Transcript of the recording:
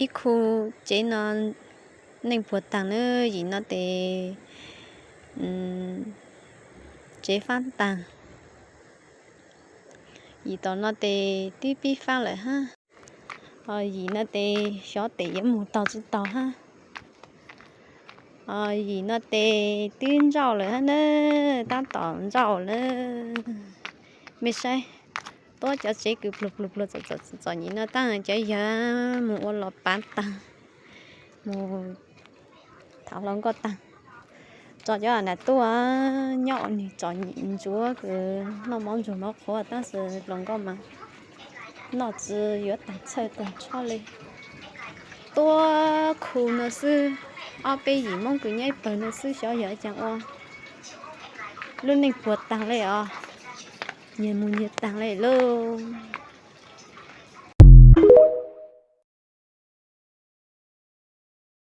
Ib khu tsev no neeg puag taag na, yim no tes tsev faab taag, yim tom no tes twb pib faab lawm hab. Yim no tes xyov tes yuav moog taug tsi taug hab. Yim no tes twb ntsauj lawm hab na, taab tom ntsauj lawm. Mej saib, tuab cov tsev kws pluag pluag pluag txom txom nyem no taag, cov yawg moog ua los pav taag, moog thav hluas nkauj taag. Tso cov nam tuaj nyob ua nwg txom nyem ntsuav kws noj mov ntsuag mov qhuav, tab sis hluas nkauj mas noj tsi yuav taag txhawj taag tshob le. Tuab khu no xwb, ob peb yim Moob kws nyob ib pawg no xwb, xyov yog caag ua lub neej puag taag le os, nyiag moog nyiag taag le lauj.